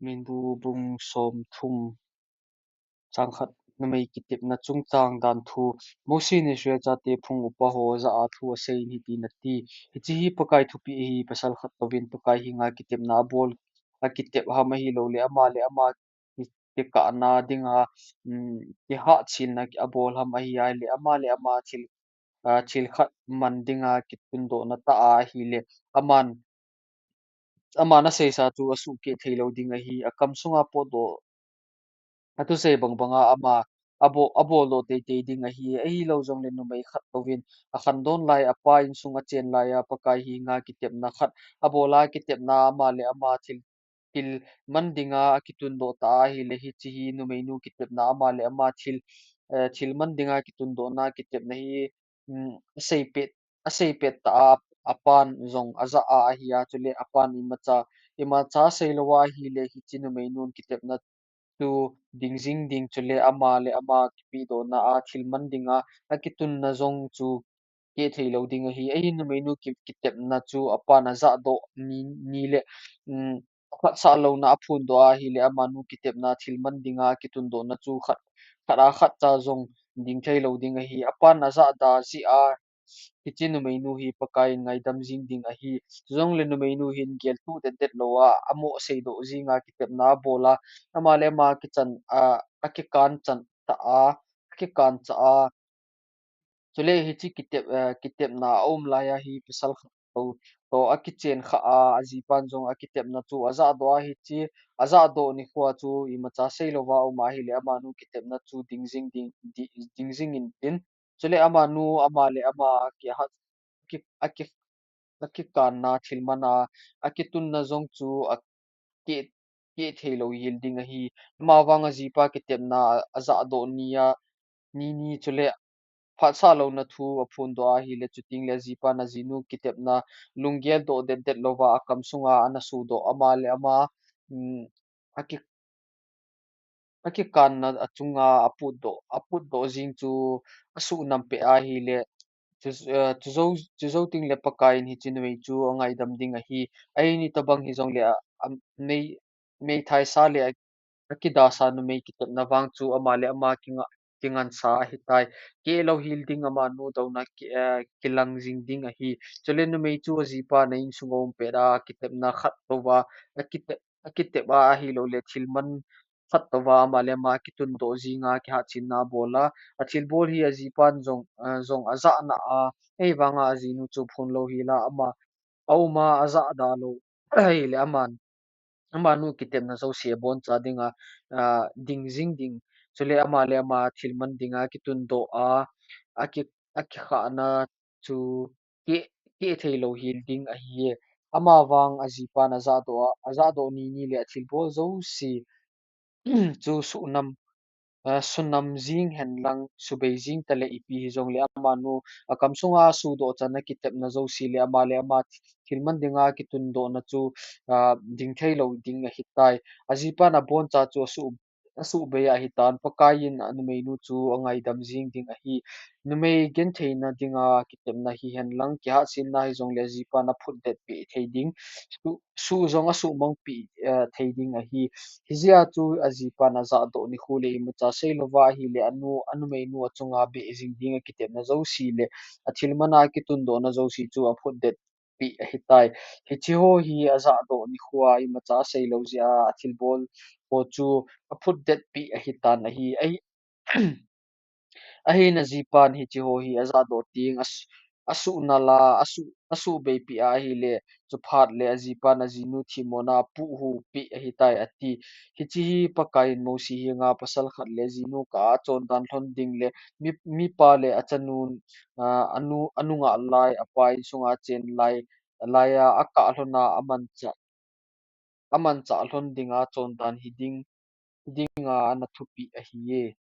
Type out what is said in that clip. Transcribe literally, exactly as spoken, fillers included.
Minbu bung som thum, chang khat. Numei kitepna chungchang dan thu. Mosi in Israel chate phung upa ho jah a thu asei in hitin ati: Hiche hi Pakai thupeh ahi, pasal khat touvin Pakai henga kitepna abol, akitep ham ahilouleh ama le ama ki-, kikahna dinga, um, kihatchenna abol ham ahi, ahileh ama le ama thil, ah, thil khat man dinga kitundohna tah a ahileh, aman, aman aseisa chu asuhkeh theilou ding ahi. Akam sunga potdoh, athusei bangbanga ama abo-, aboldoh teitei ding ahi. Ahilou jongleh numei khat touvin akhandon lai, apa insung achen laiya Pakai henga kitepna khat abola, kitepna ama le ama thil, thil man dinga akitundoh tah a ahileh, hiche hi numeinu kitepna ama le ama thil, eh, thil man dinga kitundohna kitepna hi, um, aseipeh, aseipeh tah a, apan jong ajah a ahi a, chuleh apan imacha, imacha aseilouva ahileh, hiche numeinun kitepna chu dingjing ding, chuleh ama le ama kipehdohna a thil man dinga akitunna jong chu keh theilou ding ahi. Ahin numeinu ki-, kitepna chu apan ajahdoh ni, ni le, um, khatsah louna aphondoh a ahileh, amanu kitepna thil man dinga kitundohna chu khat, khat a khatcha jong ding theilou ding ahi. Apan ajahda jeh a, hiche numeinu hi Pakaiyin ngaidam jing ding ahi. Chujongleh numeinu hin geltuh detdet louva, amoh seidoh jinga kitepna abola, ama le ama kichan, a, akikan chan tah a, akikan cha a. Chuleh hiche kitep, eh, kitepna aum laiya hi pasal khat toh, toh akichen kha a, ajipan jong akitepna chu ajahdoh a, hiche ajahdoh nikhoa chu imacha seilouva aum ahileh, amanu kitepna chu dingjing ding, di-, dingjing intin. Chuleh amanu, ama le ama akihat, aki, aki, akikanna thil man a akitunna jong chu akeh, keh theilou hel ding ahi. Amavang ajipa kitepna ajahdoh ni a, ni ni chuleh phatsah louna thu aphondoh a ahileh, chutengleh ajipan ajinu kitepna lunggeldoh detdet louva akam sunga ana sudoh, ama le ama, um, aki, akikanna achunga aputdoh, aputdoh jing chu asuhnam peh ahileh, chu, eh, chujou, chujou tengleh Pakaiyin hiche numei chu angaidam ding ahi. Ahin itobang hijongleh a, a, mei, meithaisa le a, akidasa numei kitepna vang chu ama le ama kinga, kingansa ahitai. Kehlou hel ding, amanu douna ki, eh, kilang jing ding ahi. Chuleh numei chu ajipan a insung aum pet a, kitepna khat touva, akitep, akitep a ahilouleh thil man khat touva ama le ama kitundoh jinga kihatchenna abola, athilbol hi ajipan jong, eh, jong ajahna a, ahivanga ajinu chu phonlou hela ama, auma ajahda lou ahileh, aman, amanu kitepna jouse aboncha dinga, ah, dingjing ding. Chuleh ama le ama thil man dinga kitundoh a, aki, akikhahna chu keh, keh theilou hel ding ahi. Amavang ajipan ajahdoh a, ajahdoh ni ni le athilbol jouse chu sunam, eh, sunam jing henlang, subei jing taleh ipi hijongleh amanu akam sunga sudoh chan a kitepna jouse le ama le ama thil man dinga kitundohna chu, ah, ding theilou ding ahitai. Ajipan aboncha chu asuh, asuhbei ahitan, Pakaiyin anumeinu chu angaidam jing ding ahi. Numei gentheina dinga kitepna hihenlang, kihatchenna hijongleh ajipan aphutdetpeh thei ding, su, su jong asuhmangpeh, eh, thei ding ahi. Hijeh a chu ajipan ajahdoh nikho le imacha seilouva ahileh anu, anumeinu achunga beh jing dinga kitepna jouse le athil man a kitundohna jouse chu aphutdetpeh ahitai. Hicheho hi ajahdoh nikhoa imacha aseilou jeh a, athilbol ho chu aphutdetpeh ahitan ahi. Ahi, ahin ajipan hicheho hi ajahdoh teng, as, asuhnal a, asuh, asuhbeipeh a ahileh, chuphat leh ajipan ajinu themmona apuihopeh ahitai, ati. Hiche hi Pakaiyin Mosi henga pasal khat le ajinu kah a achondan lhon ding le mi, mipa le achanun, ah, anu, anungah lai, apa insunga achen lai, laiya akah lhona amanchah, amanchah lhon dinga chondan hiding, hidinga ana thupeh ahiye.